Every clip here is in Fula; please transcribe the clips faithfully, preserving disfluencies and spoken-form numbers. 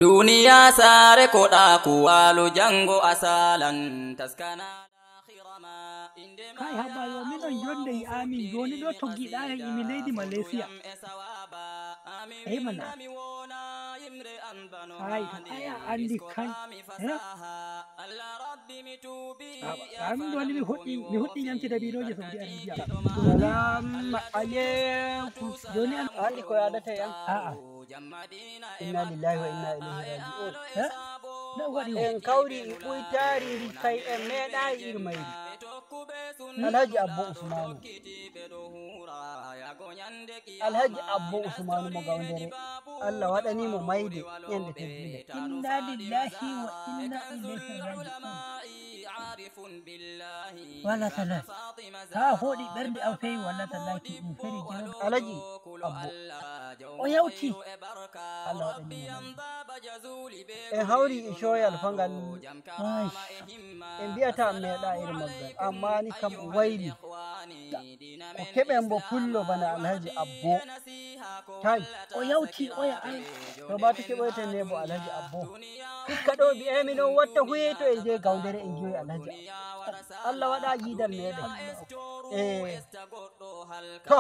Duniya saare ko ɗa ko waalo, janngo a salan taskana laakhira ma. Inde ma kay, haba yo, minon jonde yi'amin, joni ɗo toggiɗa en imi leydi Malaysia. Ey mana. Hay, aya andi kay. Eh? Awa, an ɗo ni mi hoɗɗi, mi hoɗɗi ñamtude biɗooje Saudi Arabia. Salam aleykum. Joni an a andi ko yaadata e an? A'a. Inna lillahi wa inna ilayhi raji'un. Eh? No waɗi o? En kawri e ɓuytaari ndi kay en meeɗaayi ir mayri. Alhaji Abbo Usmanu. Alhaji Abbo Usmanu mo Gawndere. Allah waɗani mo mayde ñande teddunde. Inna lillahi wa inna ilayhi raji'un. Wala tala. Ha hoɗi ɓernde am fewi, wala tala ki ɗum feri jawdi. Alhaji Abbo. O yawti. Allah waɗani mo mayde. En hawri e coyal fangal. Ay. En mbiyata meeɗa iri maggal. Amma ni kam o wayli. Ko keɓen mbo pullo bana Alhaji Abbo. Tay. O yawti oya an. To ba to keɓoyten ne mbo Alhaji Abbo. Hikka ɗo mbi'aymi non watta huye to e nde Gawndere en ngi'oyi Alhaji Abbo. Allah waɗa jiidal meɗen. Eh. To.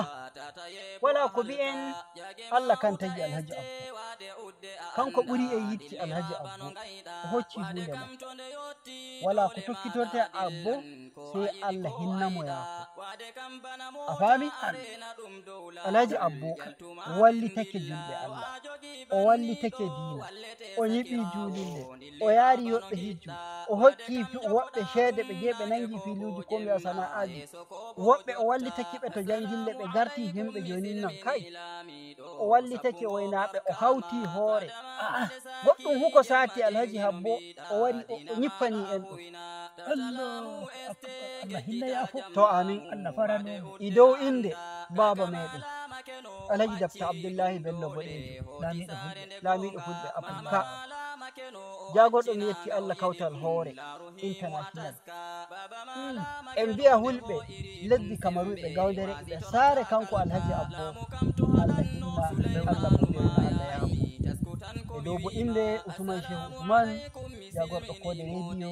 Wala ko mbi'en, Allah kan tagi Alhaji Abbo. Kanko ɓuri e yiɗki Alhaji Abbo. O hocci huunde ma. Wala ko tokkitorte Abbo, sey Allah hinna mo yaafo. A faami? Alhaji Abbo wallitake julɓe Allah. O wallitake diina. O nyiɓi juulirde. O yaari yoɓɓe hijju. O hokki fi-, woɓɓe ceede ɓe jeyi ɓe nangi filuuji ko mbiya sana'aaji. Woɓɓe o wallitaki ɓe to janngille ɓe garti yimɓe jooni non kay. O wallitake waynaaɓe, o hawti hoore. A'a, goɗɗum hu ko saatti Alhaji Habbo, o wari o, o ñippani en ɗum. Allahu akbar. Allah hinna yaafo. To amin. Allah farano. E dow innde baaba meɗen. Alhaji Dabta Abdullahi Bello Boɗeejo. Laamiiɗo Fulɓe. Laamiiɗo Fulɓe Afirka. Jaagorɗo mi yetti Allah kawtal hoore. International. En mbiya hulɓe lesdi Kamaru ɓe gawndere ɓe saare kanko Alhaji Abbo. Allah hinna, Allah moƴƴina, Allah yaafo. E dow bo innde Usman Shehu Usman, jagorɗo Koode Radio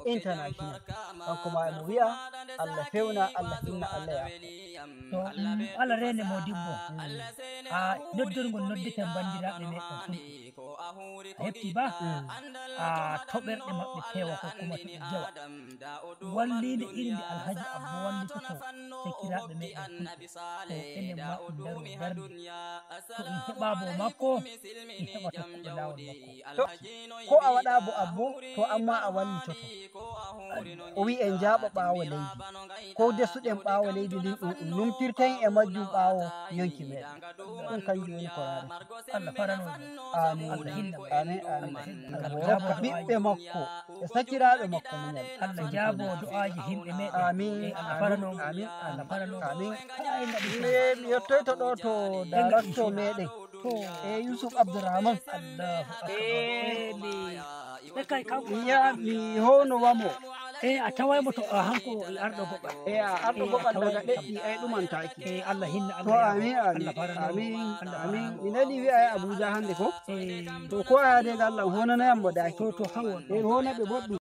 International. Kanko ma emo wiya, Allah fewna, Allah hinna, Allah yaafo. To, mm, Allah reene modibbo. A noddorgol noddeten banndiraaɓe meɗen fulɓe. A heɓti ba? Mm. A toɓerɗe maɓɓe peewa ko kuma to ɓe jewa. Walliinde iri nde Alhaji Abbo wallitoto sakiraaɓe meɗen fulɓe. To enen ma en ndaru darnde. To en heɓaabo makko, en heɓa tokkuɓe laawol makko. To, ko a waɗaabo Abbo, to amma a wallitoto. O wi'i en njaaɓa ɓaawo leydi. Ko desuɗen ɓaawo leydi ndin, ɗum ɗum numtirten e majjum ɓaawo yonki meɗen. Ɗum kanjum woni ko raarata. Allah farano mo. Amin. Allah hinna mo. Amin, amin. Allah hinna mo. Allah jaabo du'aaji. Ɓiɓɓe makko e sakiraaɓe makko muñal. Allah jaabo du'aaji yimɓe meɗen. Amin. Eh, Allah farano mo. Amin. Allah farano mo. Amin. Haa en ngaɗi. Mi, mi yettoyto ɗo to darakto meɗen. To. Eh, Yusuf Abdurrahman. Allahu akbar. Eh. Eh, mi. Ɓe kay kanko. Mi yaha, mi howno wamo. Eh, a taway mo to, ah, hanko arɗo goɓal. Eh, a arɗo goɓal daga ɗeɗɗi, ay ɗumantaaki. Eh, Allah hinna, to, Allah amin, amin. Allah farano. Amin, Allah amin. Farano. Mi nani wi'a e Abuja hannde ko? Eh. To, ko a yaade ngal lan, honana yam mo daaki. To, to, hawo. Eh, hona ɓe boɗɗum.